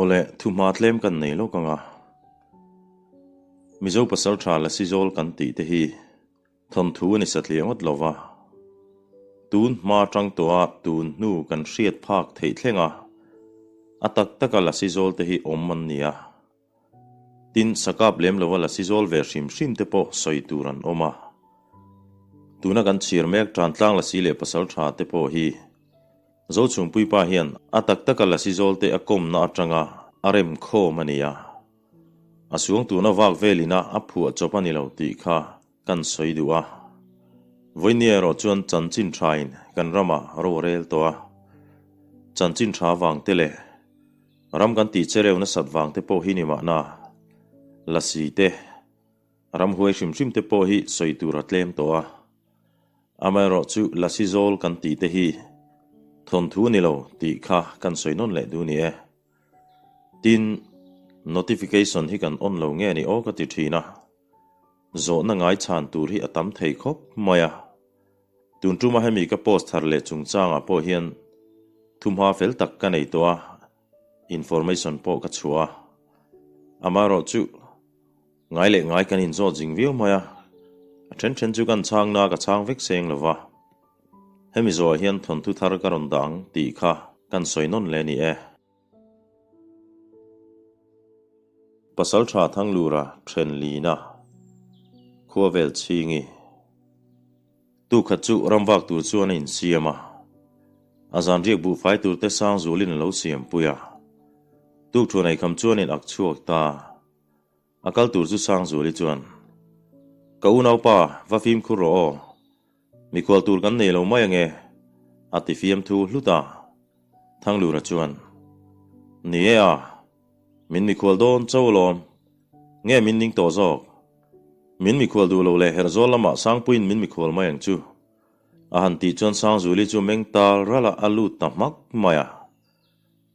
Awle, thuhma tlem kan nei lawk ang a. Mizo pasaltha Lasi Zawl kan tih te hi thawnthu a ni satliah ngawt lo va. Tun hma atang tawha tun hnu kan hriat phak theih thleng a, a tak taka Lasi Zawl te hi awm an ni a. Tin, sakap lem lova lasi zawl ve hrim hrim te pawh sawi tur an awm a. Tuna kan chhir mek Tantlang lasi leh pasal tha te pawh hi Zochhungpuipa hian a tak taka lasi zawl te a kawmna atanga a rem khawm a ni a. A suang tuna vak velina a phuah chawp a ni lo tih kha kan sawi duh a. Vawinia erawh chuan chanchin thain kan ramah ro a rel tawh a. Chanchin tha vang te leh Ram kan tih chereu nasat vang te pawh hi ni mahna, lasi te, ramhuai hrim hrim te pawh hi sawi tur a tlem tawh a. Amaherawh chu lasi zawl kan tih te hi thawnthu a ni lo tih kha kan sawi nawn leh duh ni e. Tin, notification hi kan on lo nge ni aw ka ti thin a, zawhna ngai chhan tur hi a tam thei khawp mai a. Tun tuma hemi ka post thar leh chungchangah pawh hian thumha fel tak ka nei tawh a, information pawh ka chhuah a. Amaherawh chu ngai leh ngai kan inzawt zing viau mai a, a then then chu kan chhang na ka chhang vek seng lo va. Hemi zawhah hian thawnthu thar ka rawn dah ang tih kha kan sawi nawn leh a ni e. Pasaltha Thanglura Thenlina Khuavel Chhingi Tukhat chu ramvak tur chuan a insiam a, a zanriak buhfai turte Sangzulin a lo siampui a. Tukthuan eikham chuan in ak chhuak ta. A kal tur chu Sangzuli chuan, Ka unaupa, va fimkhur rawh aw. Mikhual tur kan nei lo mai ange, a ti fiamthu hlut a. Thanglura chuan, Ni e a, min mikhual dawn cho alawm. Nge min ning tawh zawk? Min mikhual duh lo leh Herhzawl lamah Sangpuiin min mikhual mai ang chu. A han tih chuan Sangzuli chu meng tal ralah a lut ta hmak mai a.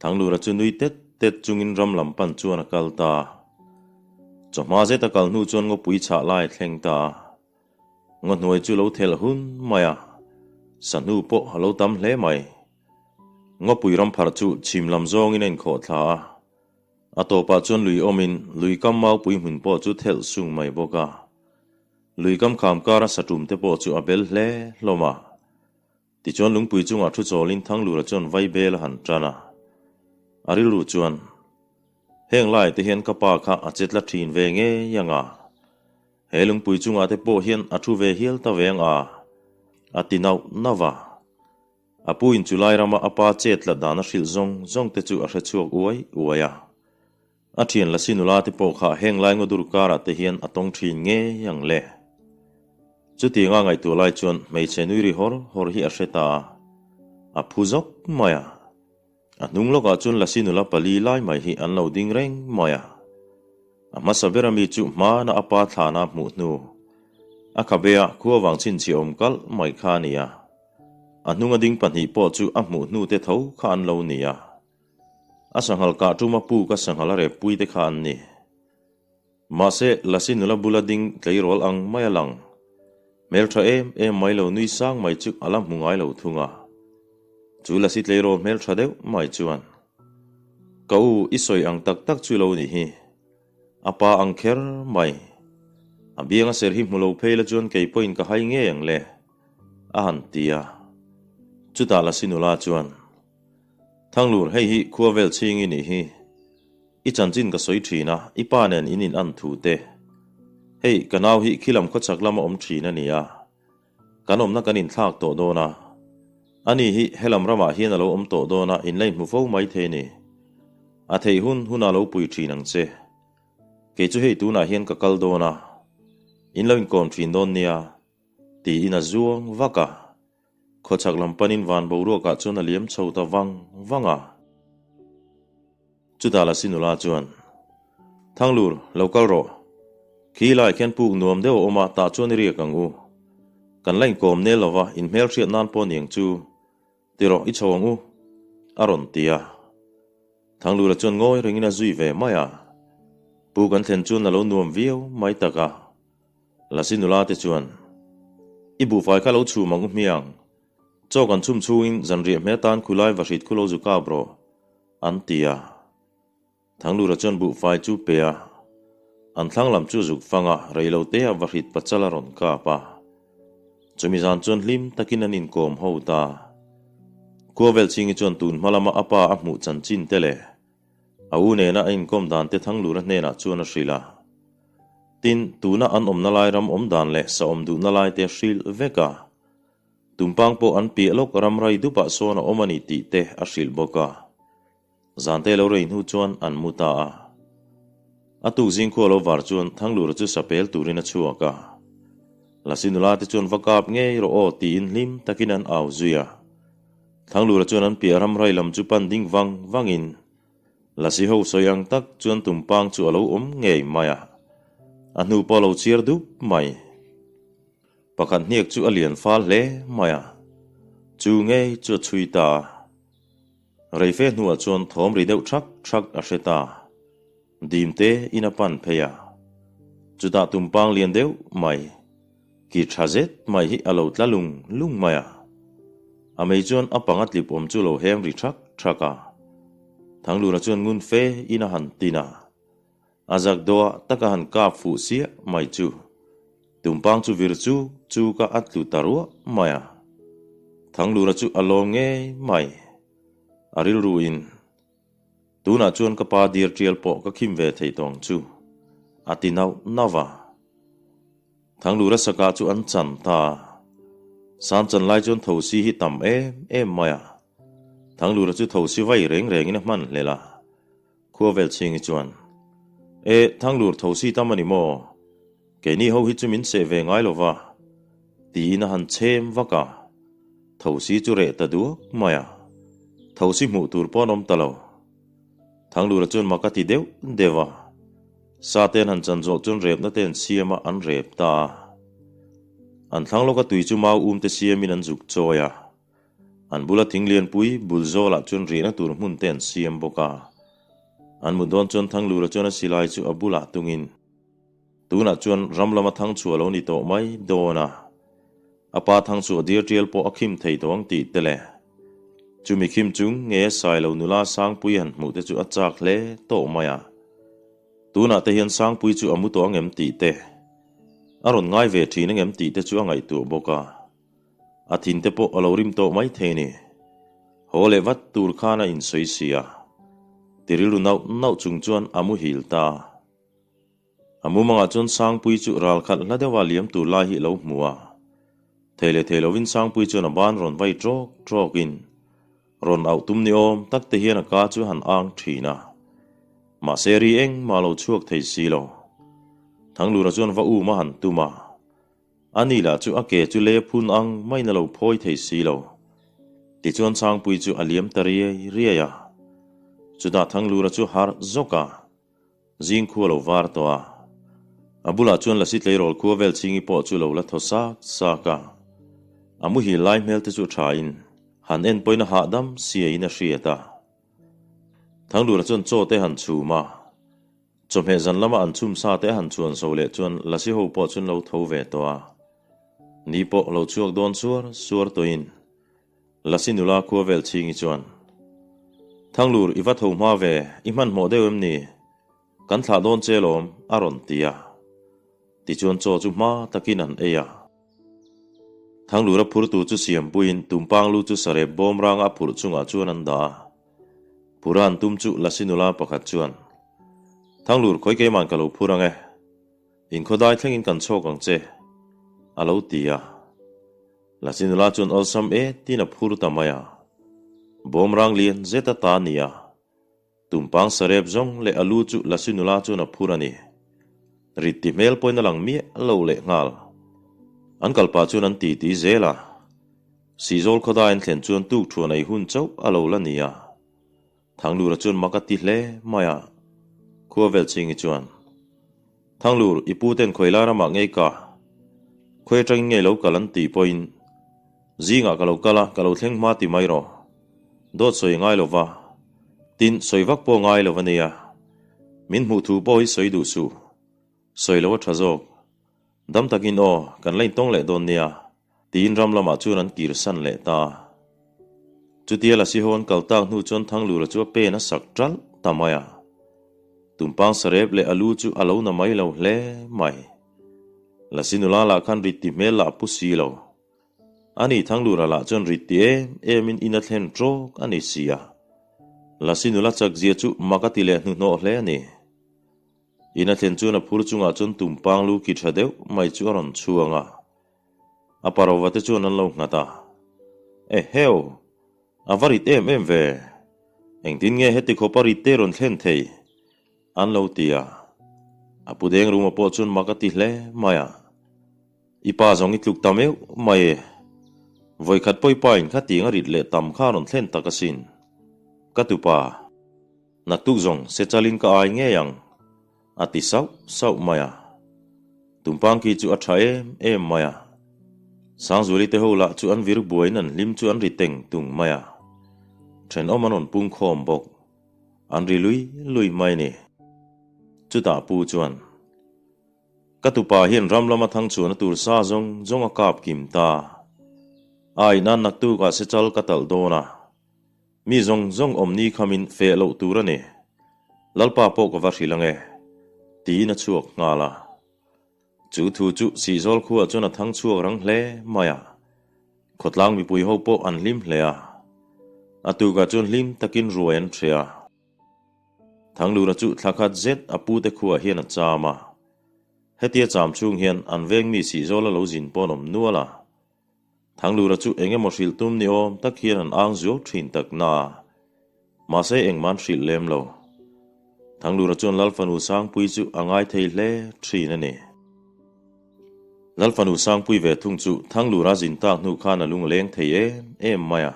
Thanglura chu nui tet tet chungin ram lam pan chuan a kal ta. Chawhma zet a kal hnu chuan ngawpui chhah lai a thleng ta a. Ngaw hnuai chu lo thelh hun mai a, sahnu pawh a lo tam hle mai. Ngawpui ram pharh chu chhim lam zawngin a inkhawh thla a. A tawpah chuan lui awmin lui kam maupui hmun pawh chu thelh sung mai bawk a. Lui kam kham kara satum te pawh chu a bel hle hlawm a. Tichuan lungpui chungah thu chawlin Thanglura chuan vaibel a han tan a. A rilru chuan, Heng laiah te hian ka pa kha a che tla thin ve ngei ang a. He lungpui chungah te pawh hian a thu ve hial ta ve ang a, a ti nauh nauh a. A pu in chulai rama a pa chet tlat dan a hrilh zawng zawng te chu a hre chhuak uai uai a. A thian Lasi nula te pawh kha heng lai ngaw dur karah te hian a tawng thin ngei ang le. Chutianga ngaihtuah lai chuan hmeichhe nui ri hawr hawr hi a hre ta a, a phu zawk mai a. A hnung lawkah chuan Lasi nula pali lai mai hi an lo ding reng mai a. A hmasa ber ami chu hmana a pa thlana a hmuh hnu, a khabe-a khua vang chhinchhiah awm kalh mai kha a ni a. A hnunga ding pahnih pawh chu a hmuh hnu te tho kha an lo ni a. A sanghal kah tuma puk a sanghal a rep pui te kha an ni. Mahse, Lasi nula bula ding tleirawl ang mai a lang. Hmeltha em em mai lo nui sang mai chu a la hmu ngai lo thung a. Chu Lasi tleirawl hmeltha deuh mai chuan, Ka u, i sawi ang tak tak chu lo ni hi. A pa ang kher mai. A bianga ser hi hmu lo phei la chuan kei pawhin ka hai ngei ang le, a han ti a. Chutah Lasi nula chuan, Thanglur, hei hi khua vel chhing i nih hi. I chanchin ka sawi thin a, i pa nen in in an thu te. Hei, ka nau hi khilam khawchhak lama awm thin a ni a. Kan awmna kan inthlak tawh dawn a. Ani hi helam ramah hian a lo awm tawh dawn a, in la inhmu fo mai thei ni. A theih hun hunah lo pui thin ang che. Kei chu hei tunah hian ka kal dawn a, in lo inkawm thin dawn nia, tiin a zuang vak a. Khawchhak lam panin van boruakah chuan a liam chho ta vang vang a. Chutah Lasi nula chuan, Thanglur, lo kal rawh. Khi lai khian puk nuam deuh a awm a, tah chuan i riak ang u. Kan la inkawm nel lova, inhmelhriat nan pawh niang chu. Ti rawh, i chho ang u, a rawn ti a. Thanglura chuan ngawi rengin a zui ve mai a. Puk an thlen chuan a lo nuam viau mai tak a. Lasi nula te chuan, I buhfai kha lo chhum ang u hmiang. Chaw kan chhum chhungin zanriah hmel tan khulai vahrit khu lo zu kap rawh, an ti a. Thanglura chuan buhfai chu pe a, an thlang lam chu zuk fang a, reilote ah vahrit pachal a rawn kap a. Chumi zan chuan hlim takin an inkawm ho ta. Khuavelchhingi chuan tun hma lama a pa a hmuh chanchin te leh a u nena a inkawm dan te Thanglura hnenah chuan a hrilh a. Tin, tuna an awmna lai ram awm dan leh sa awm duhna lai te a hrilh vek a. Tumpang pawh an piah lawk ram rai dupah sawn a awm a ni tih te a hrilh bawk a. Zante lo rei hnu chuan an mu ta a. A tuk zingkhua lo var chuan Thanglura chu sapel turin a chhuak a. Lasi nula te chuan va kap ngei rawh aw tiin hlim takin an au zui a. Thanglura chuan an piah ram rai lam chu pan ding vang vangin Lasi ho sawi ang tak chuan tumpang chu a lo awm ngei mai a. A hnu pawh a lo chhiar dup mai. Pakhat hniak chu a lian fal hle mai a. Chu ngei chu a chhui ta a. Reife hnuah chuan thawm ri deuh thak thak a hre ta. Dim te in a pan phei a. Chutah tumpang lian deuh mai, ki tha zet mai hi a lo tla lung lung mai a. A mei chuan a panga tlip awm chu lo hem ri thak thak a. Thanglura chuan ngun fe in a han tin a. A zak dawh taka han kap fuh siah mai chu tumpang chu vir chuk chuk a a tlu ta ruah mai a. Thanglura chu a lawm ngei mai. A rilru in, Tunah chuan ka pa dir tial pawh ka khim ve thei tawng chu, a ti nauh nauh a. Thanglura sakah chu an chan ta a. San chan lai chuan thosi hi tam em em mai a. Thanglura chu thosi vai reng rengin a hman hlel a. Khuavel chhingi chuan, E, Thanglur thosi tam a ni maw? Keini ho hi chu min seh ve ngai lo va, tiin a han chhem vak a. Thosi chu reh ta duak mai a, thosi hmuh tur pawh an awm ta lo. Thanglura chuan mak a ti deuh deuh a, sa te an han chan zawh chuan repna te an siam a, an rep ta a. An thlang lawka tui chu mau um te siamin an zuk chawi a. An bula thing lianpui bul zawlah chuan rihna tur hmun te an siam bawk a. An mut dawn chuan Thanglura chuan a silai chu a bulah tungin, Tunah chuan ram lama thang chhuah lo ni tawh mai dawn a, a pa thang chhuah dir tial pawh a khim thei tawh ang tih te leh chumi khim chung nge Sailo nula Sangpui han hmuh te chu a chak hle tawh mai a. Tunah te hian Sangpui chu a mu tawh ang em tih te, a rawn ngai ve thin ang em tih te chu a ngaihtuah bawk a. A thin te pawh a lo rim tawh mai thei ni. Haw leh vat tur khan a insawi si a. Ti rilru nauh nauh chung chuan a muhil ta. A mumangah chuan Sangpui chu ral khat hla deuha liam tur lai hi a lo hmu a. Thei leh thei lovin Sangpui chuan a ban rawn vai trawk trawkin rawn auh tum ni awm tak te hian a ka chu a han ang thin a. Mahse ri engmah a lo chhuak thei si lo. Thanglura chuan va um a han tum a. A ni lah chu a ke chu lei a phun ang maiin a lo phawi thei si lo. Tichuan Changpui chu a liam ta riai riai a. Chutah Thanglura chu harh zawk a, zing khu a lo var tawh a. A bulah chuan Lasi tleirawl khua vel chhingi pawh chu lo la thaw sak sak a. A muhil lai hmel te chu thain han en pawhin a hahdam siaiin a hriat a. Thanglura chuan chaw te han chhum a. Chawhmeh zan lama an chhum sa te a han chhuan so leh chuan Lasi ho pawh chuan lo tho ve tawh a. Ni pawh lo chhuak dawn suar suar tawhin Lasi nula khua vel chhingi chuan, Thanglur i va tho hma ve, i hmanhmawh deuh em ni? Kan thlah dawn che lawm, a rawn ti a. Tichuan chaw chu hma takin an ei a. Thanglura phurtu chu siampuiin tumpang lu chu sarep bawm ranga a phurh chungah chuan an dah a. Phura an tum chu Lasi nula pakhat chuan, Thanglur khawi keiman ka lo phur ang e, inkhawdai thlengin kan chhawk ang che, a lo ti a. Lasi nula chuan awlsam e tiin a phur ta mai a. Bawm rang lian zet a ta ni a. Tumpang sarep zawng leh a lu chu Lasi nula chuan a phur a ni. Rit ti hmel pawhin a lang miah lo leh nghal. An kal pah chuan an ti ti zel a. Sihzawl khawdai an thlen chuan tuk thuan ei hun chauh a lo la ni a. Thanglura chuan mak a ti hle mai a. Khuavel chhingi chuan, Thanglur, i pu ten khawi lai ramah ngei ka? Khawi atangin ngei lo kal an tih pawhin, Zingah ka lo kal a, ka lo thleng hma ti mai rawh. Dawt sawi ngai lo va. Tin, sawi vak pawh ngai lo a nia. Min hmuh thu pawh hi sawi duh suh. Sawi lo a tha zawk. Dam takin aw, kan la intawng leh dawn nia, tiin ram lamah chuan an kir san leh ta. Chutia Lasiho an kal tak hnu chuan Thanglura chu a pen a sak ṭalh ta mai a. Tumpang sarep leh a lu chu a lo na mai lo hle mai. Lasi nula lah khan rit ti hmel lah a pu si lo. Ani Thanglura lah chuan rit ti em emin in a thlen trawk a ni si a. Lasi nula chak zia chu mak a ti leh hnuhnawh hle a ni. In a thlen chuan a phur chungah chuan tumpang lu ki tha deuh mai chu a rawn chhuang a. A parova te chuan an lo nghat a. Eheu! A va rit em em ve! Engtin nge heti khawpa rit te rawn thlen thei? An lo ti a. A pu deng ruma pawh chuan mak a ti hle mai a. I pa zawng i tluk ta meuh mai e. Vawikhat pawh i pa in khatiang a rit leh tam kha a rawn thlen tak asin. Ka tupa. Naktuk zawng sechalin ka ai ngei ang, a ti sauh sauh mai a. Tumpang khi chu a tha em em mai a. Sangzuali te ho lah chu an vir buaiin an hlim chu an ri teng tung mai a. Thenawm an rawn pung khawm bawk. An ri lui lui mai ni. Chutah pu chuan, Ka tupa hian ram lama thang chhuahna tur sa zawng zawng a kap kim ta. Ai nan naktukah sechal ka talh dawn a. Mi zawng zawng awm ni khamin feh loh tur a ni. Lalpa pawh ka va hrilh ang e, tiin a chhuak nghal a. Chu thu chu Sihzawl khuaah chuan a thang chhuak rang hle mai a. Khawtlang mipui ho pawh an hlim hle a. A tukah chuan hlim takin ruai an ṭheh a. Thanglura chu thla khat zet a pute khuaah hian a cham a. Hetia cham chhung hian an veng mi Sihzawl a lo zin pawn awm nual a. Thanglura chu eng emaw hrilh tum ni awm tak hian an ang zuau thin tak na a, mahse engmah an hrilh lem lo. Thanglura chuan Lalfanu Sangpui chu a ngai thei hle thin a ni. Lalfanu Sangpui ve thung chu Thanglura zin tak hnu khan a lung a leng thei em em mai a,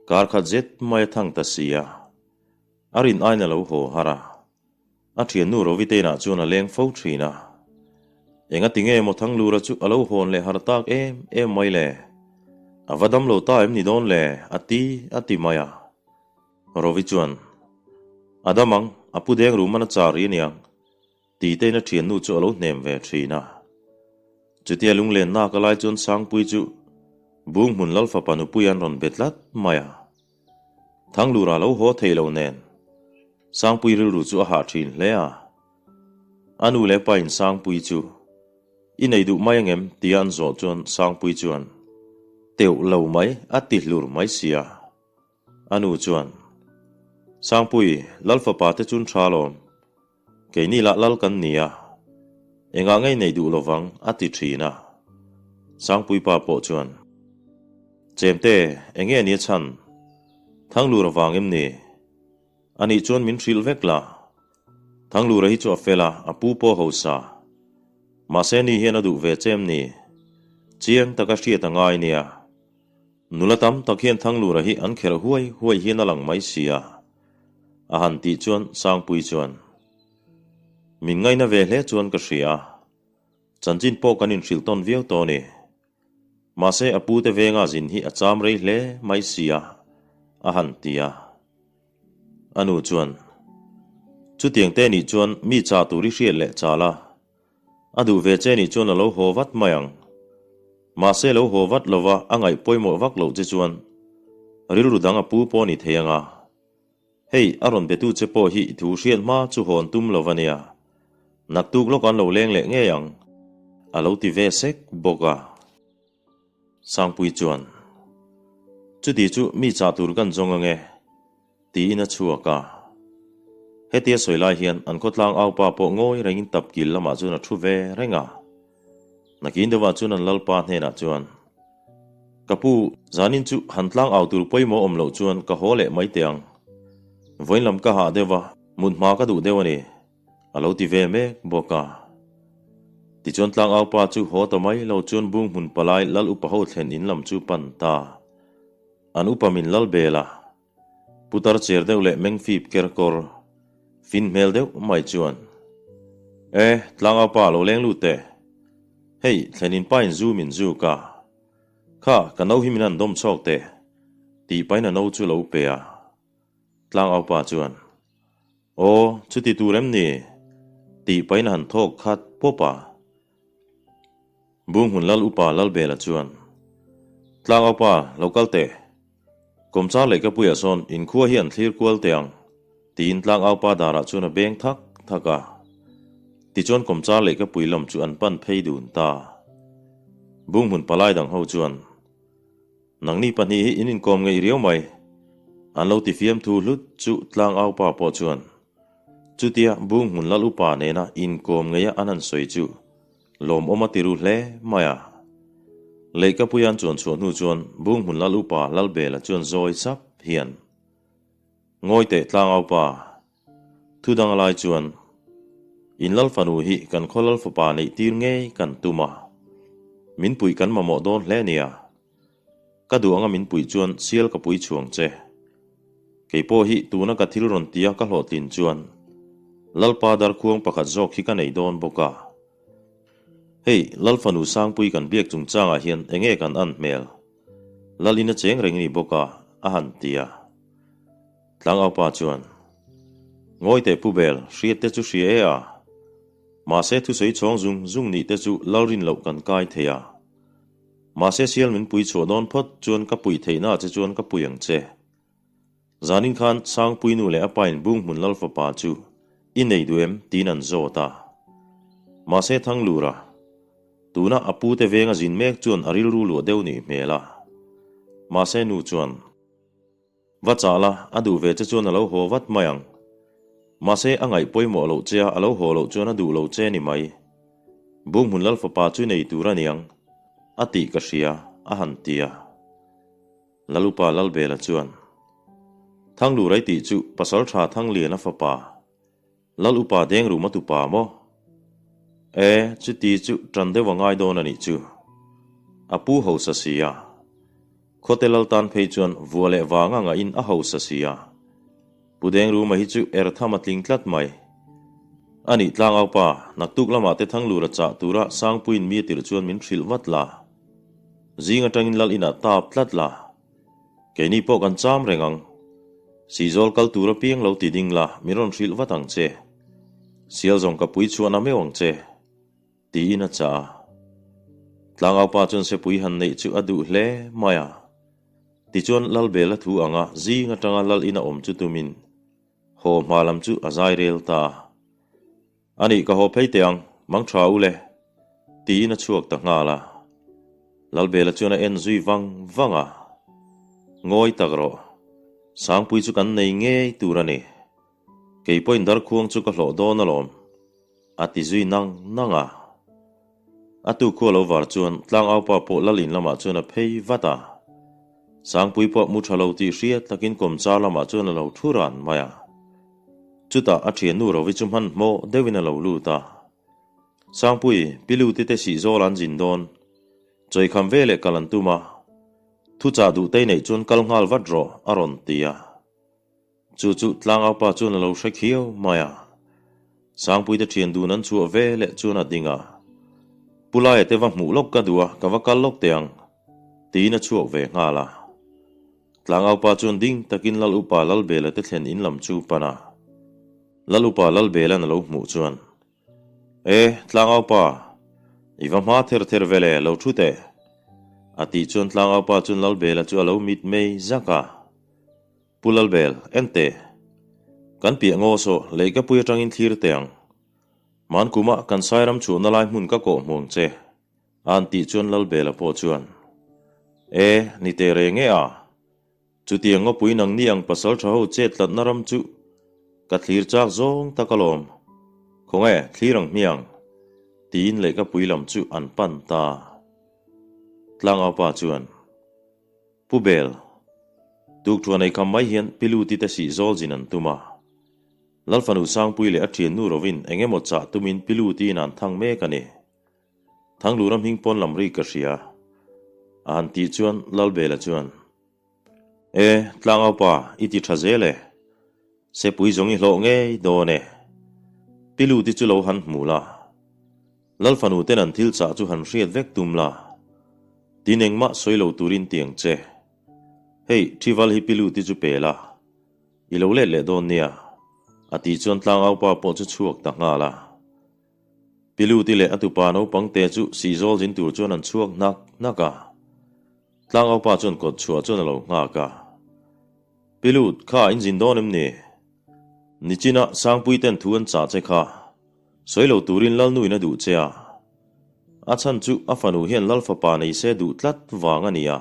kar khat zet mai a thang ta si a, a rin aiin a lo haw har a. A thiannu Roviteinah chuan a leng fo thin a. Engati nge maw Thanglura chu a lo hawn leh har tak em em mai le? A va dam lo ta em ni dawn le? a ti a ti mai a. Rovi chuan, A dam ang, a pu deng rum an a char ri aniang, titein a thiannu chu a lo hnem ve thin a. Chutia lunglen nak a lai chuan Sangpui chu Bunghmun Lalfapa nupui an rawn be tlat mai a. Thanglura lo haw thei lo nen Sangpui rilru chu a hah thin hle a. A nu leh pain Sangpui chu, I nei duh mai angem? tia an zawh chuan Sangpui chuan, Teuh lo mai, a ti hlur mai sia. A nu chuan, Sangpui, Lal fapa te chun tha alawm. Keini lah lal kan ni a, engah ngei nei duh lovang a ti thin a. Sangpui pa pawh chuan, Chemte, enge nia chhan? Thanglur avang em ni? Anih chuan min hrilh vek la. Thanglura hi chu a fel a, a pu pawh hausa. Mahse ni hian a duh ve che em ni? Chiang taka hriat a ngai nia. Nula tam tak hian Thanglura hi an kherh huai huai hian a lang mai si a, a han tih chuan Sangpui chuan, Min ngaina ve hle chuan ka hria a, chanchin pawh kan inhrilh tawn viau tawh a ni. Mahse a pute venga zin hi a cham rei hle mai si a, a han ti a. A nu chuan, Chutiang te nih chuan mi chah tur i hriat leh chal a, A duh ve che nih chuan a lo haw vat mai ang. Mahse lo haw vat lova a ngaih pawimawh vak loh che chuan rilru dang a pu pawh a ni thei ang a. Hei, a rawn betu che pawh hi i thu hriat hma chu hawn tum lo va nia. Naktuk lawk an lo leng leh ngei ang, a lo ti ve sek bawk a. Sangpui chuan, Chuti chu mi chah tur kan zawng ang e, tiin a chhuak a. Hetia sawi lai hian an khawtlang aupa pawh ngawi rengin tapkil lamah chuan a thu ve reng a. Nakin deuhah chuan an lalpa hnenah chuan, Ka pu, zanin chu han tlang au tur pawimawh awm loh chuan ka haw leh mai teh ang. Vawiin lam ka hah deuh a, mut hma ka duh deuh a ni. A lo ti ve mek bawk a. Tichuan tlangaupa chu haw ta mai lo chuan bung hmun palai lal upa ho thlen in lam chu pan ta. An upa min lal bel a. Putar cher deuh leh meng fip ker kawr fin hmel deuh mai chuan, E, tlangaupa lo leng lut teh. Hei, thlen in pa in zu min zuk a. Kha, ka no hi min han dawm chhawk teh, tih pahin a no chu lo pe a. Tlangaupa chuan, Aw, chuti tur em ni? tih pahin a han thawk khat pawp a. Bunghmun Lal Upa Lalbela chuan, Tlangaupa, lo kal teh. Kawmchar leh ka puiah sawn inkhua hi an thlir kual teh ang. Tiin tlangaupa darah chuan a beng thak thak a. Tichuan kawmchar lehkapui lam chu an pan phei dun ta. Bunghmun palai dang ho chuan, Nangni pahnih hi in inkawm ngeih riau mai. An lo ti fiamthu hlut chu tlangaupa pawh chuan, Chutia Bunghmun lal upa nena inkawm ngeia an han sawi chu lawmawm a ti ru hle mai a. Lehkapui an chuan chhuah hnu chuan Bunghmun lal upa Lalbela chuan zawi sap hian, Ngawi teh tlangaupa, thu dang a lai chuan in lal fanu hi kan khaw lal fapa neih tir ngei kan tum a, min puih kan mamawh dawn hle nia. Ka duh anga min puih chuan sial ka pui chhuang che. Kei pawh hi tuna ka thil rawn tia ka hlawhtlin chuan Lalpa darkhuang pakhat zawk hi ka nei dawn bawk a. Hei, Lal fanu Sangpui kan biak chungchangah hian enge kan an hmel? Lal in a cheng reng ni bawk a, a han ti a. Tlangaupa chuan, Ngawi teh Pu Bel, hriat te chu hria e a. Mahse thusawi chhawng zung zung nih te chu lal rin loh kan kai thei a. Mahse sial min pui chhuah dawn phawt chuan ka pui theihna che chuan ka pui ang che. Zanin khan Sangpui nu leh a pain Bunghmun Lal fapa chu i nei duh em tiin an zawt a. Mahse Thanglura, tuna a pute venga zin mek chuan a rilru luah deuh nih hmel a. Mahse nu chuan, Va chah la, a duh ve che chuan a lo haw vat mai ang. Mahse a ngaih pawimawh loh che a, a lo haw loh chuan a duh lo che ni mai. Bunghmun Lal fapa chu i nei tur a niang, a tih ka hria, a han ti a. Lalupa Lalbela chuan, Thanglurai tih chu Pasalṭha Thangliana fapa, Lal upa Dengruma tupa maw? E, chuti chu ṭan deuh a ngai dawn a nih chu. A pu hausa si a. Khawte Lal tan phei chuan vua leh vanga ngahin a hausa si a. Pu Dengruma hi chu er tham a tling tlat mai. A nih tlangaupa, naktuk lamah te Thanglura chah tura Sangpuiin mi a tirh chuan min hrilh vat la. Zing atangin lal inah tap tlat la, keini pawh kan cham reng ang. Sihzawl kal tur apiang lo ti ding la, min rawn hrilh vat ang che. Sial zawng ka pui chhuahna meuh ang che, tiin a chah a. Tlangaupa chuan sepui han neih chu a duh hle mai a. Tichuan Lalbela thu anga zing atanga lal ina awm chu tumin haw hma lam chu a zai rel ta a. A nih ka haw phei teh ang, mang tha u le, tiin a chhuak ta nghal a. Lalbela chuan a en zui vang vang a, Ngawi tak rawh, Sangpui chu kan nei ngei tur a ni. Kei pawhin darkhuang chu ka hlawh dawn alawm, a ti zui nang nang a. A tu khua lo var chuan tlangaupa pawh Lalin lamah chuan a phei vat a. Sangpui pawh mu tha lo tih hriat takin kawmchar lamah chuan a lo thu ran mai a. Chutah a thiannu Rovi chu hmanhmawh deuhin a lo lut a. Sangpui, Pi Luti te sihzawl an zin dawn. Chawikham ve leh kal an tum a. Thuchah duh tei neih chuan kal nghal vat rawh, a rawn ti a. Chu chu tlangaupa chuan a lo hre khiau mai a. Sangpui te thian dun an chhuah ve leh chuan a ding a. Pu Laia te va hmuh lawk ka duh a, ka va kal lawk teh ang, tiin a chhuak ve nghal a. Tlangaupa chuan ding takin Lal Upa Lalbela te thlen in lam chu pan a. Lal Upa Lalbela'n a lo hmuh chuan, E, Tlangaupa, i va hma ther ther ve le, lo thu teh, a tih chuan Tlangaupa chuan Lalbela chu a lo mit mei zak a. Pu Lalbel, en teh. Kan piah ngaw saw, leihkapui atangin thlir teh ang. Mankuma kan Sairam chhuahna lai hmun ka kawh hmuang che. A'n tih chuan Lalbela pawh chuan, E, ni teh reng e a. Chutiang ngawpui nang ni ang pasal tha ho chet tlatna ram chu ka thlir chak zawng tak alawm. Khawnge, thlir ang hmiang? tiin lehkapui lam chu an pan ta. Tlangaupa chuan, Pu Bel, tukṭhuan ei kham mai hian Pi Luti te sih zawl zin an tum a. Lalfanu Sangpui leh a ṭhiannu rovin eng emaw chah tumin Pi Luti in an thang mek a ni. Thanglura hming pawn lam ri ka hria. A han tih chuan Lalbela chuan, E, Tlangaupa, i ti tha zel e. Sepui zawng i hlawh ngei dawn e. Piluti chu lo han hmu la. Lalfanu ten an thil chah chu han hriat vek tum la. Tin engmah sawi lo turin tiang che. Hei, Thival hi Piluti chu pe la. I lo let leh dawn nia. A tih chuan Tlangaupa pawh chu chhuak ta nghal a. Piluti leh a tupa naupang te chu sihzawl zin tur chuan an chhuak hnak hnak a. Tlangaupa chuan kawt chhuah chuan a lo nghak a. Pilut, kha in zin dawn em ni? Nichina Sangpui ten thu an chah che kha, sawi lo turin Lalnu in a duh che a. A chhan chu a fanu hian Lal fapa nei se duh tlat vang a ni a.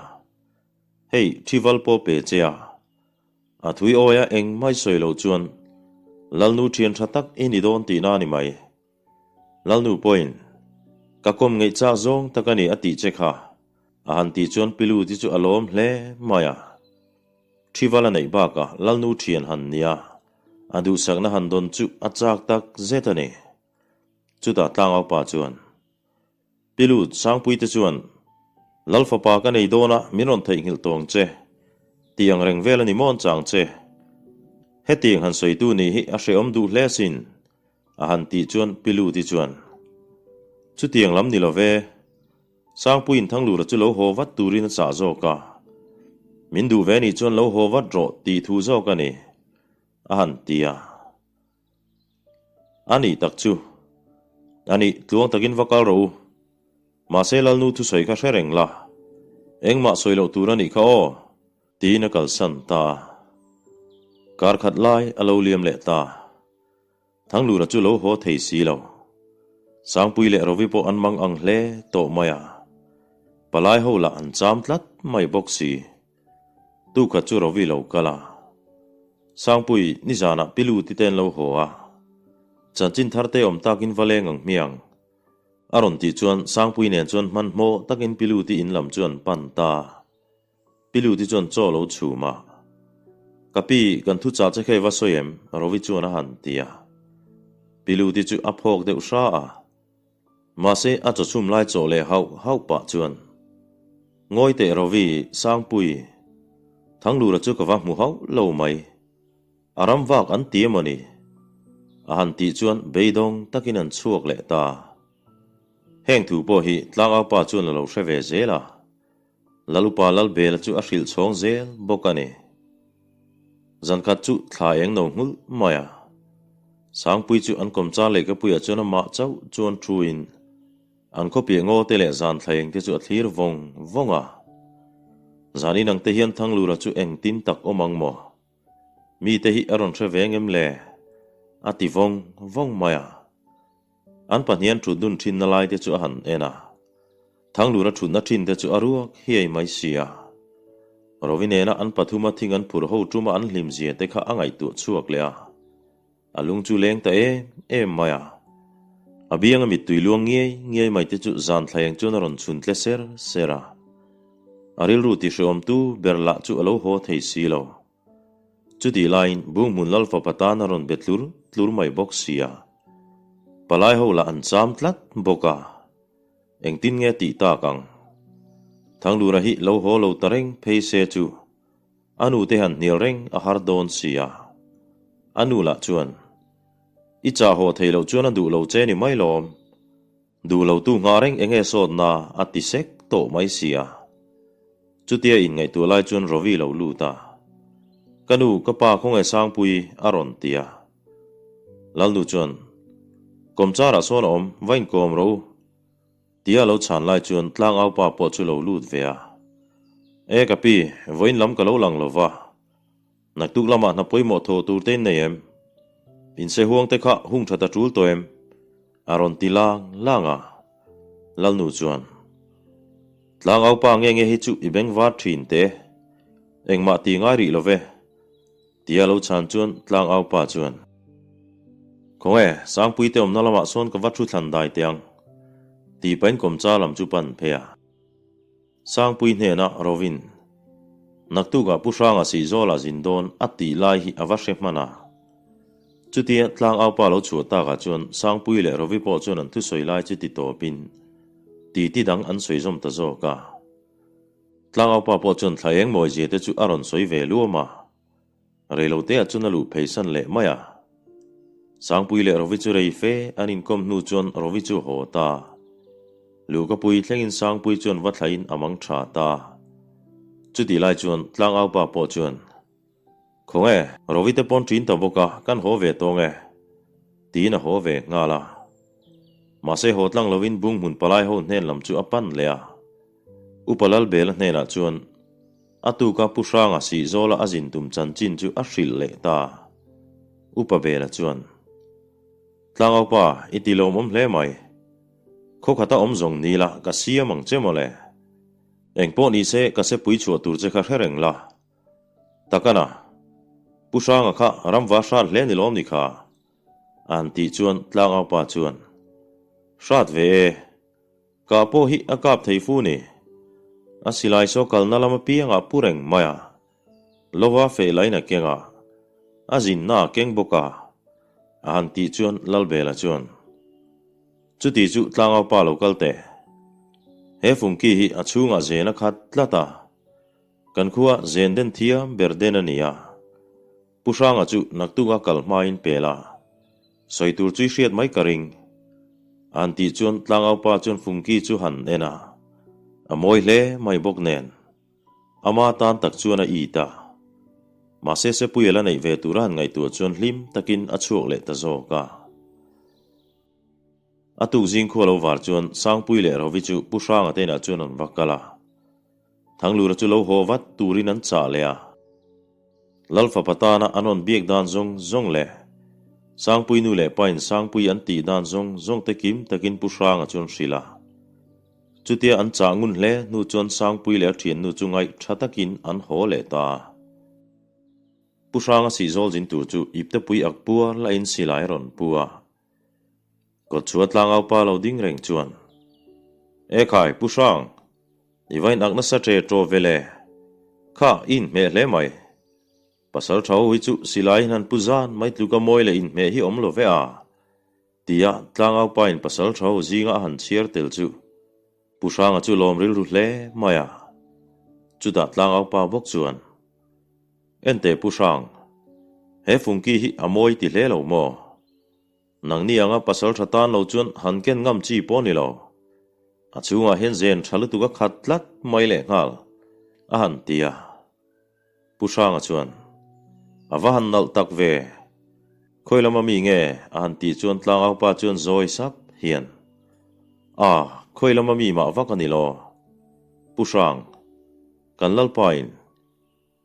Hei, thi val pawh pe che a. A thui awia engmai sawi lo chuan Lalnu thian tha tak i ni dawn tihna a ni mai. Lalnu pawhin, Ka kawm ngeih chak zawng tak a ni a tih che kha, a han tih chuan Piluti chu a lawm hle mai a. Thival a neih bakah Lalnu thian han nia, a duhsakna han dawn chu a chak tak zet a ni. Chutah tlangaupa chuan, Pilut, Sangpuite chuan, Lal fapa ka nei dawn a, min rawn theihnghilh tawng che. Tih ang reng vel a ni mawn chang che. Hetiang han sawitu nih hi a hrehawm duh hle asin. A han tih chuan Pi Luti chuan, Chutiang lam ni lo ve, Sangpuiin Thanglura chu lo haw vat turin a chah zawk a, min duh ve nih chuan lo haw vat rawh tih thu zawk a ni, a han ti a. A nih tak chu, a nih tluang takin va kal rawh u, mahse Lalnu thusawi kha hre reng la, engmah sawi loh tur a nih kha aw, tiin a kalsan ta a. Kar khat lai a lo liam leh ta. Thanglura chu lo haw thei si lo. Sangpui leh Rovi pawh an mang ang hle tawh mai a. Palai ho lah an cham tlat mai bawk si. Tukhat chu Rovi lo kal a. Sangpui, nizanah Pilu ti te an lo haw a. Chanchin thar te awm takin va leng ang hmiang. A rawn tih chuan Sangpui nen chuan hmanhmawh takin Pilu ti in lam chu an pan ta. Piluti chuan chaw lo chhum a. Ka pi, kan thu chah che kha i va sawi em? Rovi chuan a han ti a. Piluti chu a phawk deuh hra a. Mahse, a chaw chhum lai chaw leh hauh hauh pah chuan, Ngawi teh Rovi, Sangpui, Thanglura chu ka va hmu hauh lo mai. A ram vak an ti emaw ni? A han tih chuan beidawng takin an chhuak leh ta. Heng thu pawh hi tlangaupa chuan a lo hre ve zel a. Lalupa Lalbela chu a hrilh chhawng zel bawk a ni. Zankhat chu thla eng no nghulh mai a. Sangpui chu an kawmchar lehkhapuiah chuan amah chauh chuan thuin an khawpiah ngaw te leh zan thla eng te chu a thlir vawng vawng a. Zan inang te hian Thanglura chu engtin tak awm ang maw? Mite hi a rawn hre ve ngem le? A ti vawng vawng mai a. An pahnian thut dun thinna lai te chu a han en a. Thanglura thutna thin te chu a ruak hiai mai si a. Rovi nena an pathuma thing an phur ho tuma an hlim zia te kha a ngaihtuah chhuak leh a. A lung chu leng ta em em mai a. A bianga mittui luang ngiai ngiai mai te chu zan thlaeng chuan a rawn chhun tle ser ser a. A rilru tihreawmtu ber lah chu a lo haw thei si lo. Chutih laiin Bunghmun Lal fapa tan a rawn be tlur tlur mai bawk si a. Palai ho lah an cham tlat bawk a. Engtin nge tih tak ang? Thanglura hi lo haw lo ta reng phei se chu a nu te han hnial reng a har dawn si a. A nu lah chuan, I chah haw thei loh chuan a duh lo che ni mai lawm. Duh lo tu nghah reng enge sawtna a ti sek tawh mai si a. Chutia inngaihtuah lai chuan Rovi lo lut a. Ka nu, ka pa khawnge Sangpui a rawn ti a. Lalnu chuan, Kawmcharah sawn a awm, va inkawm rawh u. Tia lo chhan lai chuan tlangaupa pawh chu lo lut ve a. E ka pi, vawiin lam ka lo lang lo va. Naktuk lamah hna pawimawh thawh tur te in nei em? Inse huang te kha hung that a tul tawh em? A rawn ti lang lang a. Lalnu chuan, Tlangaupa nge nge hi chu i beng var thin te, engmah ti ngai rih lo ve, tia lo chhan chuan Tlangaupa chuan, Khawnge, Sangpui te awmna lamah sawn ka va thu thlan dai teh ang, tih pahin kawmcha lam chu pan phei a. Sangpui hnenah Rovin, Naktukah Pu Hranga Sihzawla zin dawn a tih lai hi a va hre hman a. Chutia tlangaupa lo chhuah takah chuan Sangpui leh Rovi pawh chuan an thusawi lai chu ti tawpin titi dang an sawi zawm ta zawk a. Tlangaupa pawh chuan thla eng mawizia te chu a rawn sawi ve luam a. Reiloteah chuan a luh pheisan leh mai a. Sangpui leh Rovi chu rei fe an inkawm hnu chuan Rovi chu a haw ta. Luhkapui thlengin Sangpui chuan va thlain a mang tha ta. Chutih lai chuan Tlangaupa pawh chuan, Khawnge, Rovi te pawn ṭin ta bawk a, kan haw ve tawng e, tiin a haw ve nghal a. Mahse haw tlang lovin Bunghmun palai ho hnen lam chu a pan leh a. Upa Lalbela hnenah chuan, A tuka Pu Hranga Sihzawla a zin tum chanchin chu a hrilh leh ta. Upa Bela chuan, Tlangaupa, i ti lawmawm hle mai. Khaw khata awm zawng ni la, ka siam ang che mawle. Engpawh ni se ka sepui chhuah tur che kha hre reng la. Takana, Pu Hranga kha ramva hrat hle ni lawm ni kha? An tih chuan Tlangaupa chuan, Hrat ve e. Kah pawh hi a kap thei fu ni. A silai saw kalna lam apiangah pu reng mai a. Lova feh lain a keng a, a zinna a keng bawk a, a han tih chuan Lalbela chuan, Chuti chu tlangaupa lo kal teh. He fungki hi a chhungah zen a khat tlat a, kan khua zen den thiam ber den a ni a. Pu Hranga chu naktuk a kal hmain pel a, sawi tur chu i hriat mai ka ring. A han tih chuan tlangaupa chuan fungki chu han en a, a mawi hle mai bawk nen. Ama tan tak chuan a it a. Mahse Sepuia la neih ve tura han ngaihtuah chuan hlim takin a chhuak leh ta zawk a. A tuk zing khua lo var chuan Sangpui leh Rovi chu Pu Hranga te inah chuan an va kal a. Thanglura chu lo haw vat turin an chah leh a. Lalfapa tana an rawn biak dan zawng zawng leh Sangpui nu leh pain Sangpui an tih dan zawng zawng te kim takin Pu Hranga chuan hrilh a. Chutia an chah ngun hle hnu chuan Sangpui leh a thiannu chu ngaih tha takin an haw leh ta a. Pu Hranga sihzawl zin tur chu iptepui ak puar lahin silai a rawn pu a. Kawtchhuah tlangaupa lo ding reng chuan, Ekhai, Pu Hrang, i va in ak nasa ṭe ṭaw ve le? Kha, i inhmeh hle mai. Pasal ṭha ho hi chu silaiin han pu zan mai tluka mawi leh inhmeh hi awm lo ve a. Tia tlangaupain pasal tha ho zinga a han chhiar tel chu Pu Hranga chu lawm rilru hle mai a. Chutah tlangaupa bawk chuan, Enteh Pu Hrang, he fungki hi a mawi ti hle lo maw? Nangni anga pasal tha tan lo chuan han ken ngam chi pawh ni lo. A chhungah hian zen tha lutuk a khat tlat mai lehnghal, a han ti a. Pu Hranga chuan, A va han nalh tak ve. Khawi lama mi nge? a han tih chuan tlangaupa chuan zawi sap hian, A, khawi lama mi mah vak a ni lo. Pu Hrang, kan Lalpain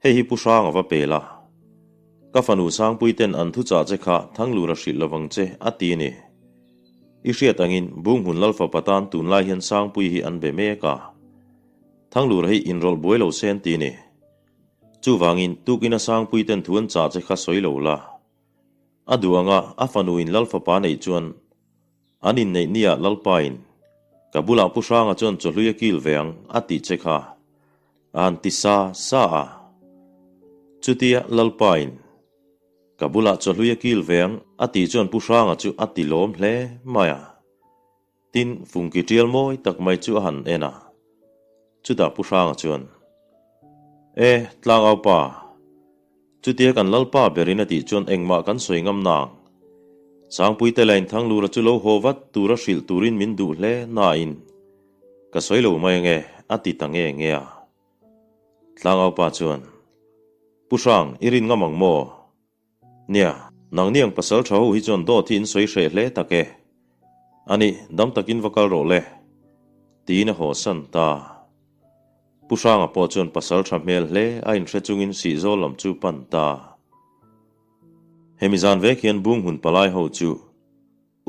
hei hi Pu Hrang a va pel a. Ka fanu Sangpui ten an thuchah che kha Thanglura hrilh lovang che a ti a ni. I hriat angin Bunghmun Lalfapa tan tunlai hian Sangpui hi an be mek a. Thanglura hi inrawlh buai lo se an ti ni. Chuvangin tukina Sangpui ten thu an chah che kha sawi lo la. A duh anga a fanuin Lalfapa neih chuan an inneih nia Lalpain ka bulah Pu Hranga chuan chawhlui a kil ve ang a tih che kha a han ti sa sa a. Chutia Lalpain ka bulah chawhlui a kil ve ang a tih chuan Pu Hranga chu a ti lawm hle mai a. Tin, fungki tial mawi tak mai chu a han en a. Chutah Pu Hranga chuan, E, tlangaupa, chutia kan Lalpa berin a tih chuan engmah kan sawi ngam nang. Sangpuite lain Thanglura chu lo haw vat tura hrilh turin min duh hle nain ka sawi lo mai ange, a ti ta nge nge a. Tlangaupa chuan, Pu Hrang, i rin ngam ang maw? Nia, nangni ang pasal tha ho hi chuan dawt hi in sawi hreh hle tak e. Ani, dam takin va kal rawh le. Tiin a haw san ta. Pu Hranga pawh chuan pasal tha hmel hle a inhre chungin Sihzawl lam chu pan ta. Hemi zan vek hian Bunghmun palai ho chu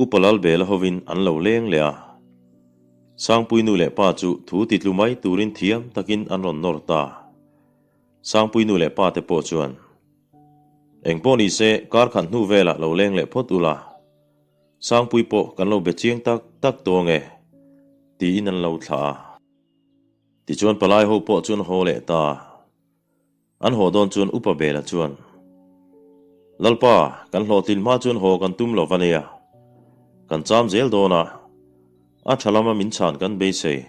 Upa Lalbela hovin an lo leng leh a. Sangpui nu leh pa chu thu titlu mai turin thiam takin an rawn nawr ta. Sangpui nu leh pa te pawh chuan, Eng pawh ni se, kar khat hnu velah lo leng leh phawt ula, Sangpui pawh kan lo be chiang tak tak tawng e, tiin an lo thlah a. Tichuan palai ho pawh chuan haw leh ta. An haw dawn chuan Upa Bela chuan, Lalpa, kan hlawhtlin hma chuan haw kan tum lo va nia. Kan cham zel dawn a, a tha lama min chhan kan beisei.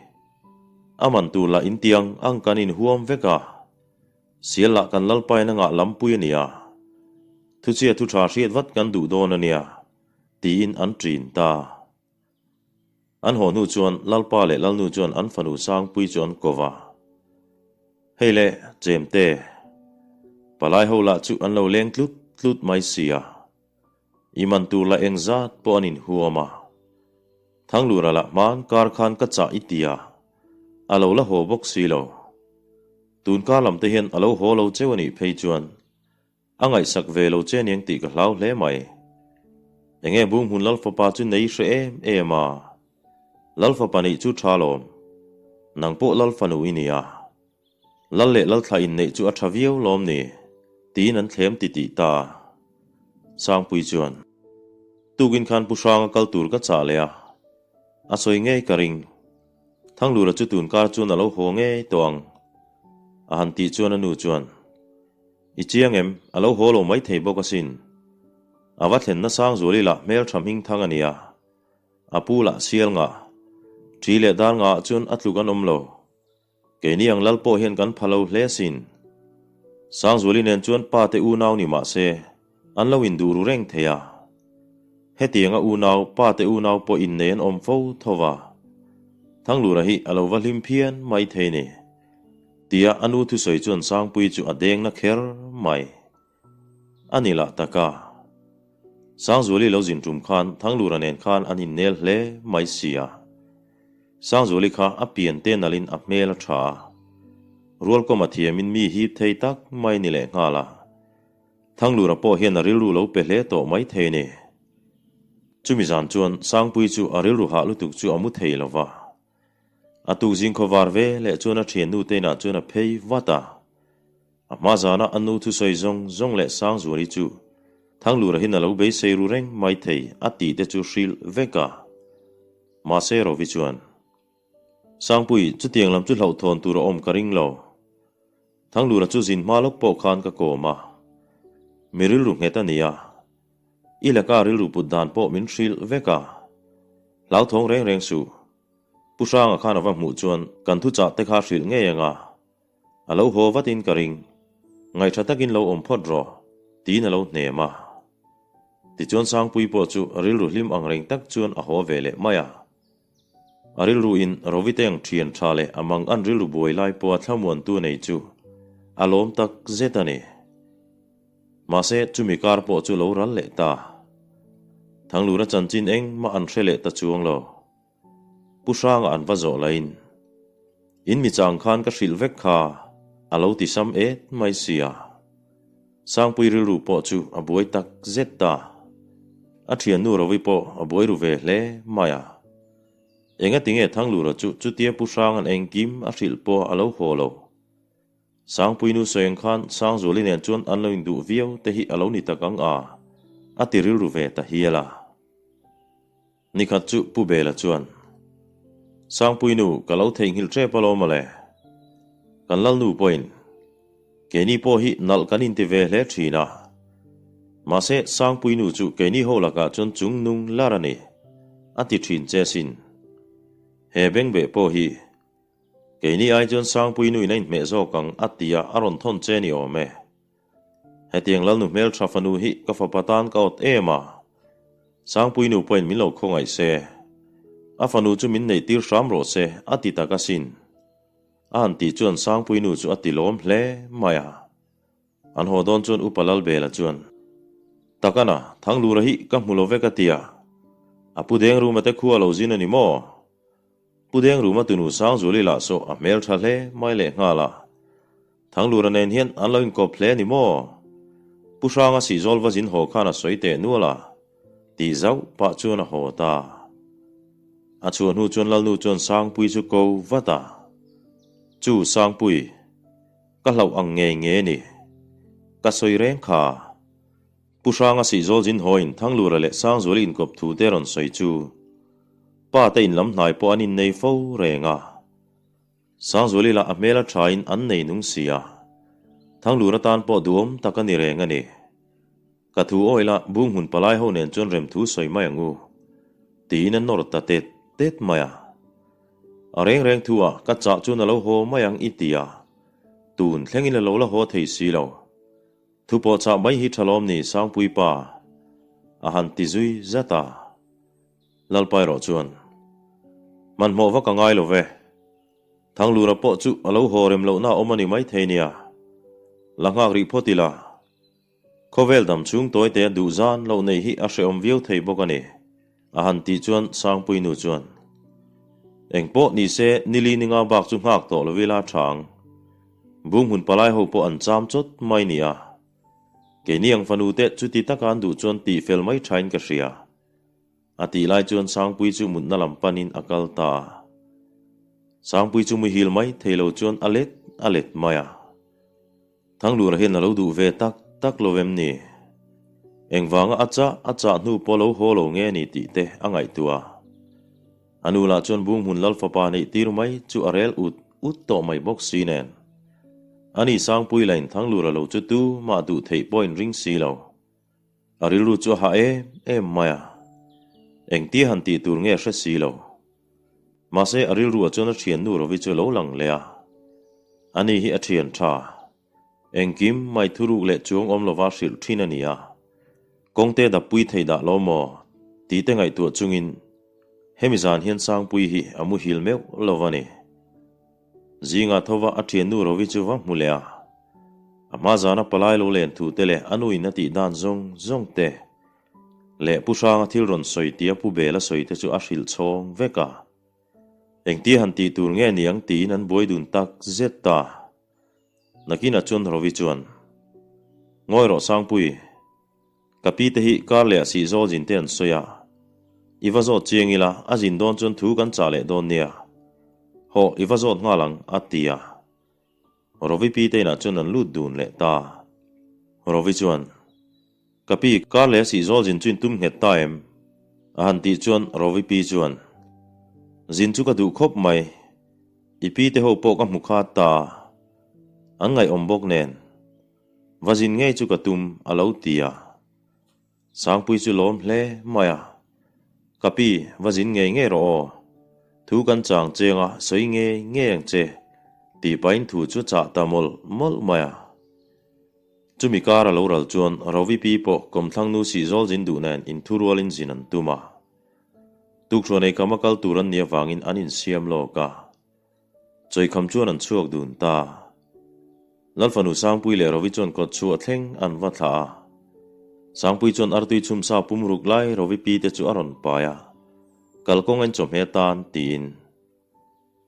A man tur lah intiang ang kan inhuam vek a, sial lah kan Lalpain a ngah lampui a nia. Thuchhia thu tha hriat vat kan duh dawn a nia, tiin an ṭin ta. An haw hnu chuan Lalpa leh Lalnu chuan an fanu Sangpui chu an ko va. Hei le, Chemte, palai ho lah chu an lo leng tlut tlut mai si a. I man tur lah eng zat pawh an inhuam a. Thanglura lah hman kar khan ka chah i ti a, a lo la haw bawk si lo. Tun kar lam te hian a lo haw lo cheu a nih phei chuan. A ngaihsak ve lo che aniang tih ka hlau hle mai. Enge Bunghmun Lalfapa chu nei hre em em a? Lalfapa nih chu tha lawm. Nang pawh Lalfanu i nia. Lal leh Lalthla inneih chu a tha viau lawm ni? Tiin an thlem ti tih ta. Sangpui chuan, Tukin khan Pu Hranga kal tur ka chah leh a. A sawi ngei ka ring. Thanglura chu tun kar chuan a lo haw ngei tawh ang. A han tih chuan a nu chuan, I chiang em? A lo haw lo mai thei bawk asin. A va thlenna Sangzuali lah hmeltha hming thang a nia. A pu lah sial ngah. Ṭi leh dar ngah ah chuan a tluk an awm lo. Keini ang lal pawh hian kan pha lo hle asin. Sangzuali nen chuan pa te unau ni mah se, an lo induh ru reng thei a. Hetianga unau, pa te unau pawh innei an awm fo tho va. Thanglura hi a lo va hlim phian mai thei ni. Tia a nu thusawi chuan Sangpuii chu a deng na kher mai. A ni lah tak a. Sangzuali lo zin tum khan Thanglura nen khan an innel hle mai si a. Sangzuali kha a pian te nalhin a hmel a tha a. Rualkawm a thiamin mi hip thei tak mai ni leh nghal a. Thanglura pawh hian a rilru lo pe hle tawh mai thei ni. Chumi zan chuan Sangpuii chu a rilru hah lutuk chu a mu thei lo va. A tukzing khawvar ve leh chuan a thiannu te inah chuan a phei vat a. A hma zana a nu thusawi zawng zawng leh Sangzuali chu Thanglura hian a lo beisei ru reng mai thei a tih te chu hrilh vek a. Mahse Rovi chuan, Sangpui, chutiang lam chu hlauhthawn tur a awm ka ring lo. Thanglura chu zin hma lawk pawh khan ka kawm a. Mi rilru nghet a ni a. I laka rilru put dan pawh min hrilh vek a. Hlauthawng reng reng suh. Pu Hranga khan a va hmuh chuan kan thuchah te kha hrilh ngei ang a. A lo haw vatin ka ring. Ngaihṭha takin lo awm phawt rawh, tiin a lo hnem a. Tichuan Sangpui pawh chu rilru hlim ang reng tak chuan a haw ve leh mai a. A rilruin Roviteng ṭhian ṭha leh a mang an rilru buai lai pawha thlamuantu nei chu a lawm tak zet a ni. Mahse, chumi kar pawh chu lo ral leh ta. Thanglura chanchin engmah an hre leh ta chuang lo. Pu Hranga an va zawh lahin, In mi chang khan ka hrilh vek kha, a lo ti sam et mai sia. Sangpui rilru pawh chu a buai tak zet ta. A thiannu Rovi pawh a buai ru ve hle mai a. Engatinge Thanglura chu chutia Pu Hranga'n engkim a hrilh pawh a lo haw lo. Sangpuinu sawi ang khan Sangzuali nen chuan an lo induh viau te hi a lo ni tak ang a, a ti rilru ve ta hial a. Nikhat chu Pu Bela chuan, Sangpuinu, ka lo theihnghilh tep alawm mawle. Kan Lalnu pawhin, Keini pawh hi nalh kan inti ve hle thin a. Mahse, Sangpuinu chu keini ho lakah chuan chung nung lar a ni, a ti thin che sin. He bengbeh pawh hi Keini ai chuan Sangpui nuin a inhmeh zawk ang a ti a, a rawn thawn che ni awm e. Hetiang Lalnu hmeltha fanu hi ka fapa tan ka awt em a, Sangpui nu pawhin min lo khawngaih se, a fanu chu min neih tir hram rawh se a ti tak asin. A han tih chuan Sangpui nu chu a ti lawm hle mai a. An haw dawn chuan Upa Lalbela chuan, Takana, Thanglura hi ka hmu lo ve ka ti a, a pu Dengruma te khua lo zin a ni maw? Pu Dengruma tunu Sangzuali lah saw a hmel tha hle mai leh nghal a. Thanglura nen hian an lo inkawp hle ni maw? Pu Hranga Sihzawl va zin haw khan a sawi teh nual a, tih zauh pah chuan a haw ta. A chhuah hnu chuan Lalnu chuan Sangpui chu ko vat a. Chu Sangpui, ka hlauh ang ngei nge ni? Ka sawi reng kha. Pu Hranga Sihzawl zin hawiin Thanglura leh Sangzuali inkawp thu te rawn sawi chu Pa te in lam hnai pawh an innei fo reng a. Sangzuali lah a hmel a thain an nei nung si a. Thanglur atan pawh duhawm tak a ni reng a ni. Ka thu awih lah Bunghmun palai ho nen chuan rem thu sawi mai ang u. Tiin a nawr ta tet tet mai a. A reng reng thu ah ka chah chuan a lo haw mai ang i ti a. Tun thlengin a lo la haw thei si lo. Thu pawh chah mai hi tha lawm ni Sangpui pa? A han ti zui zat a. Lalpa erawh chuan, Hmanhmawh vak a ngai lo ve. Thanglura pawh chu a lo haw rem lohna a awm a ni maithei nia. La nghak rih phawt ila. Khawvel dam chhung tawite a duh zan loh neih hi a hrehawm viau thei bawk a ni, a han tih chuan Sangpui nu chuan, Engpawh ni se nili ninga bak chu nghak tawh lo ila tha ang. Bunghmun palai ho pawh an cham chawt mai nia. Keini ang fanu te chuti taka an duh chuan tih fel mai thain ka hria. A tih lai chuan Sangpuii chu mutna lam panin a kal ta a. Sangpuii chu muhil mai thei lo chuan a let a let mai a. Thanglura hian a lo duh ve tak tak lo em ni? Engvanga a chah a chah hnu pawh lo haw lo nge ni tih te a ngaihtuah a. A nu lah chuan Bunghmun Lal fapa neih tir mai chu a rel ut ut tawh mai bawk si nen. Ani Sangpuii lain Thanglura lo chu tu mah duh theih pawh inring si lo. A rilru chu a hah em em mai a, engtia han tih tur nge a hre si lo. Mahse a rilruah chuan a thiannu Rovi chu a lo lang leh a, ani hi a thian tha. Engkim mai thuruk leh chuang awm lova hrilh thin a ni a, kawngte dappui thei dah lo maw tih te ngaihtuah chungin hemi zan hian Sangpuii hi a muhil meuh lo a ni. Zingah thova a thiannu Rovi chu va hmu leh a. A hma zana palai lo len thu te leh a nuin a tih dan zawng zawng te leh Pu Hranga thil rawn sawi tia Pu Bela sawi te chu a hrilh chhawng vek a. Engtia han tih tur nge niang tiin an buai dun tak zet ta. Nakinah chuan Rovi chuan, Ngawi rawh Sangpui, Ka pi te hi kar leh a sih zawl zin te an sawi a, i va zawt chiang ila a zin dawn chuan thu kan chah leh dawn nia. Hawh, i va zawt nghal ang, a ti a. Rovi pi te inah chuan an lut dun leh ta. Rovi chuan, Ka pi, kar leh a sih zawl zin chu in tum nghet ta em? A han tih chuan Rovi pi chuan, Zin chu ka duh khawp mai, i pi te ho pawh ka hmu khat ta a, an ngaihawm bawk nen. Va zin ngei chu ka tum a lo ti a. Sangpui chu lawm hle mai a. Ka pi, va zin ngei ngei rawh aw. Thu kan chang cheng a, sawi ngei ngei ang che, tih pahin thu chu chah ta mawlh mawlh mai a. Chumi kar a lo ral chuan Rovi pi pawh kawmthlang nu sihzawl zin duh nen inthurualin zin an tum a. Tukṭhuan eikham a kal tur an nih avangin an insiam lawk a. Chawikham chuan an chhuak dun ta. Lalfanu Sangpui leh Rovi chuan kawt chhuah thleng an va thlah a. Sangpui chuan artui chhum sa pum ruk lai Rovi pi te chu a rawn pai a, Kalkawng en chawhmeh atan tiin.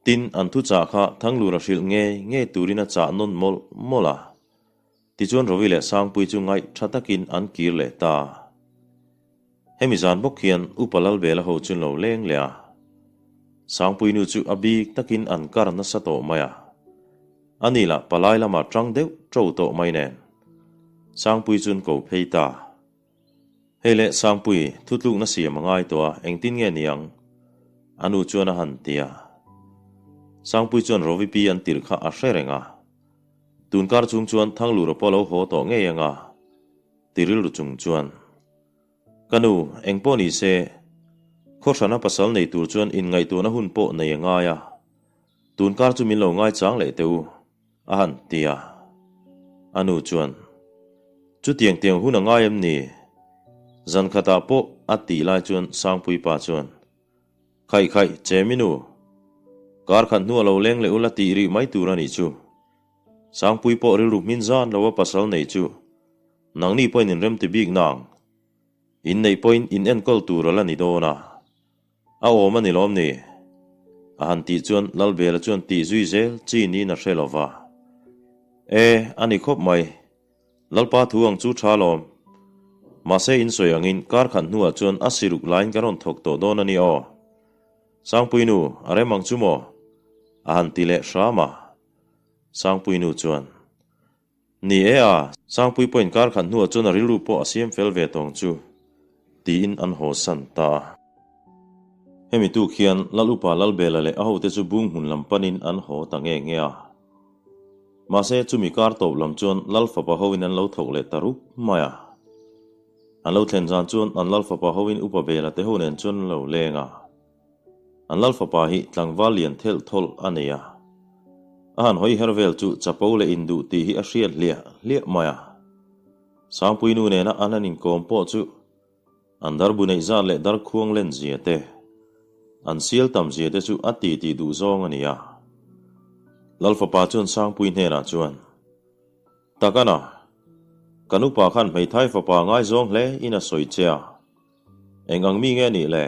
Tin, an thuchah kha Thanglura hrilh ngei ngei turin a chah nawn mawlh mawlh a. Tichuan Rovi leh Sangpui chu ngaih tha takin an kir leh ta. Hemi zan bawk hian Upa Lalbela ho chu lo leng leh a. Sangpui nu chu a bik takin an kar nasa tawh mai a. Ani lah palai lamah tang deuh to tawh mai nen. Sangpui chuan ko phei ta. Hei le Sangpui, thutlukna siam a ngai tawh a, engtin nge ni ang? A nu chuan a han ti a. Sangpui chuan Rovi pi an tirh kha a hre reng a. Tunkar chung chuan Thanglura pawh lo haw tawh ngei ang a, ti rilru chung chuan, Ka nu, eng pawh ni se, khawhrana pasal nei tur chuan inngaihtuahna hun pawh nei a ngai a, tunkar chu min lo ngaichang leh teh u, a han ti a. A nu chuan, Chutiang tiang hun a ngai em ni? Zan khatah pawh a tih lai chuan Sangpui pa chuan, Khaih khaih, che mi nu. Kar khat hnu a lo leng leh ula tih rih mai tur a nih chu. Sangpui pawh rilru hmin zan lo a pasal nei chu. Nangni pawhin in remti bik nang. In neih pawhin in enkawl tur a la ni dawn a. A awm a ni lawm ni? A han tih chuan Lalbela chuan tih zui zel chi niin a hre lo va. E, a ni khawp mai. Lalpa thu ang chu tha lawm. Mahse in sawi angin kar khat hnuah chuan a siruk laiin ka rawn thawk tawh dawn a ni aw. Sangpui nu, a rem ang chu maw? A han ti leh hram a. Sangpui nu chuan, Ni e a, Sangpui pawhin kar khat hnuah chuan a rilru pawh a siam fel ve tawng chu, tiin an haw san ta a. Hemi tuk hian Lal Upa Lalbela leh a hote chu bung hmun lam panin an haw ta nge nge a. Mahse, chumi kar tawp lam chuan Lal fapa hoin an lo thawk leh ta rup mai a. An lo thlen zan chuan an Lal fapa hoin Upa Bela te ho nen chuan an lo leng a. An Lal fapa hi tlangval lian thelh thawlh a nei a. A han hawi her vel chu chapo leh induh tih hi a hriat hliah hliah mai a. Sangpui nu nena an han inkawm pawh chu An darbu neih zat leh darkhuang len zia te, an sial tam zia te chu a ti tih duh zawng a ni a. Lal fapa chuan Sangpui hnenah chuan, Takana, kan upa khan hmeithai fapa ngaizawng hle in a sawi che a, eng ang mi nge nih le?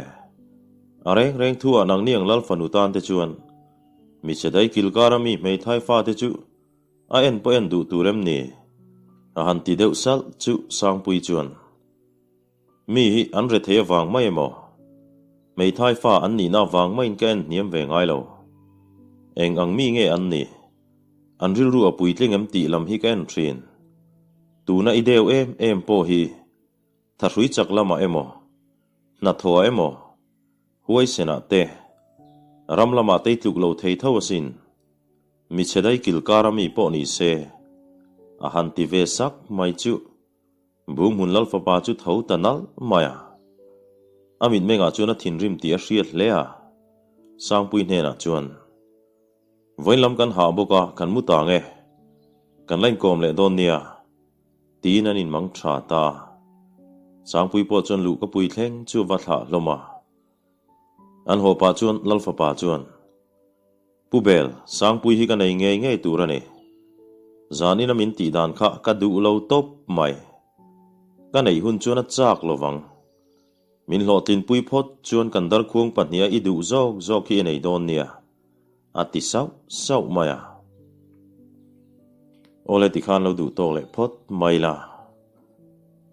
A reng reng thu ah nangni ang Lal fanu tan te chuan mi che daih kilkara mi hmeithai fate chu A en pawh en duh tur em ni? A han ti deuh salh chu Sangpuii chuan, Mi hi an rethei avang mai emaw? Hmeithai fa an nihna avang maiin ka en hniam ve ngai lo. Eng ang mi nge an nih? An rilru a puitling em tih lam hi ka en thin. Tuna i deu em em pawh hi thahrui chak lamah emaw, hnathawhah emaw, huaisenah te, ram lamah te i tluk lo thei tho asin. Mi chhe dai kil kara mi pawh ni se, a han ti ve sak mai chu Bunghmun Lalfapa chu tho ta nalh mai a. A mitmengah chuan a thinrim tih a hriat hle a, Sangpui hnenah chuan, Vawiin lam kan hah bawk a, kan mu tang e. Kan la inkawm leh dawn nia, tiin an inmang tha ta a. Sangpui pawh chuan luhkapui thleng chu a va thlah hlawm a. An haw pah chuan Lalfapa chuan, Pu Bel, Sangpui hi ka nei ngei ngei tur a ni. Zanin a min tih dan kha ka duh lo tawp mai. Ka neih hun chuan a chak lo vang. Min hlawhtlinpui phawt chuan kan darkhuang pahniha i duh zawk zawk hi i nei dawn nia, a ti sauh sauh mai a. Awle tikhan lo duh tawk leh phawt mai la.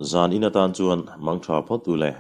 Zan in atan chuan mang tha phawt u le.